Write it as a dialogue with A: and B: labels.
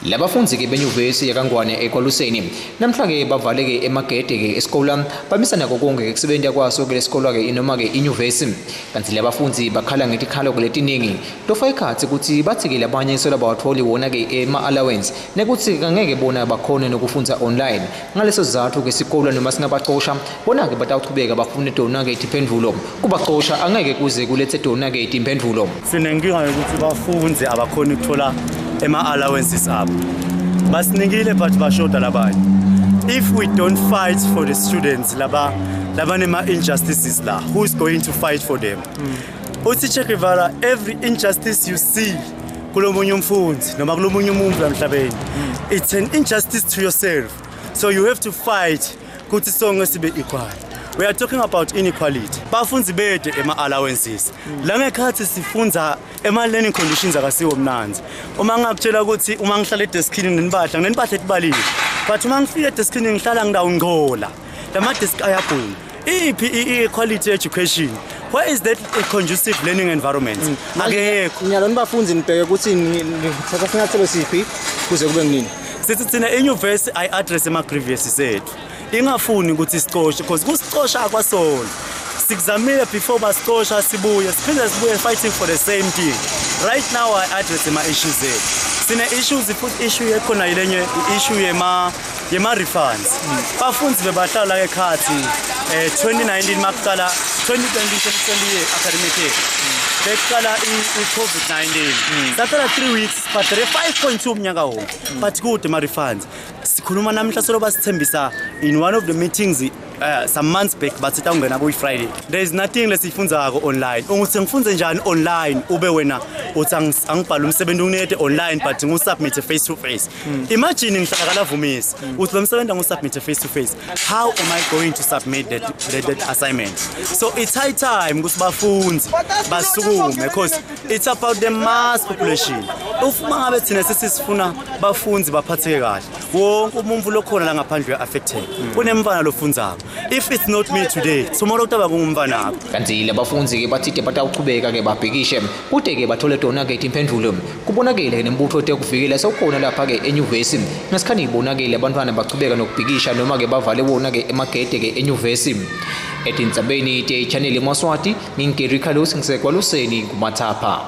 A: Labafundzi-ke benyuvesi yakaNgwane eKwaluseni namhla-ke bavale-ke emagede-ke esikolwa bamisa nako konke kusebenta kwaso-ke lesikolwa-ke noma-ke inyuvesi. Kantsi labafundzi bakhala ngetikhalo-ke letiningi tofa ekhatsi kutsi batsi-ke labanye sola bawatholi wona-ke ema-allowance nekutsi kangeke bona bakhone nokufundza online. Ngaleso sizatfu-ke sikolwa noma singabacosha bona-ke batawuchubeka bafune tona-ke timphendvulo. Kubacosha angeke kuze kuletse tona-ke timphendvulo.
B: Sinenkinga yokuthi bafundzi abakhoni ukuthola ema-allowances abo. Basinikile but bashoda labanye. If we don't fight for the students laba labanema-injustices la, who is going to fight for them? Uthi Che Guevara, every injustice you see kulomunye umfundi noma kulomunye umuntu emhlabeni, it's an injustice to yourself. So you have to fight ukuthi sonke sibe equal. We are talking about inequality. Bafundzi bede ema-allowances. La ngekhathi sifundza ema-learning conditions akasiwo mnandzi. Uma ngakutshela ukuthi uma ngihlala edeskini nenibahla, nginenibahla etibalile. But uma ngifika edeskini ngihlala ngidawungcola. Lama desk ayabhuna. Iphi i-quality education? Where is that a conducive learning environment? Akekho.
C: Nyalo nibafundzi nibheke ukuthi nithatha sinyathelo siphi kuze kube nginini?
B: Sithi thina inyuvesi ayi-address ema-grievances ethu. Ingafuni ukuthi sicoshe because kusicosha akwasona. Sikuzamile before basicosha sibuye, siphinde sibuye fighting for the same thing. Right now I address ema-issues ethu. Sine issues futhi issue yekhona yilenye issue yema refunds. Bafundzi bebahlala ekhathi 2019 makuqala 2020 2020 academic year. Bekuqala i-COVID-19. Sahlala 3 weeks sibhadale 5.2 umnyaka wonke. But kude ma refunds. Sikhuluma namhla solo basithembisa in one of the meetings some months back bathi tawungena kuyi Friday. There is nothing lesifundzako online. Unguthi ngifunze njani online ube wena uthi angibhala umsebenzi unete online but ngiwusubmit face to face. Imagine ngihlala kaLavumisa uthi lo msebenzi angiwusubmit face to face. How am I going to submit that assignment? So it's high time ukuthi bafundzi basukume because it's about the mass population. Ufuma ngabe thina sesifuna bafundzi baphatheke kahle. Wonke umuntu lokhona la ngaphandle uya-affected. Kunemfana lofundzako. If it's not me today, tomorrow kutaba kungumfana wakho.
A: Kanti labafundzi-ke bathide batawuchubeka-ke babhikishe kude-ke bathole tona-ke timphendvulo. Kubonakele nembutfo tekuvikela sewukhona lapha-ke enyuvesi. Ngesikhani ibonakele abantwana bachubeka nokubhikisha noma-ke bavale wona-ke emagede-ke enyuvesi. Etindzabeni te-Channel Maswati, ngingu-Gary Carlos ngiseKwaluseni kuMatsapha.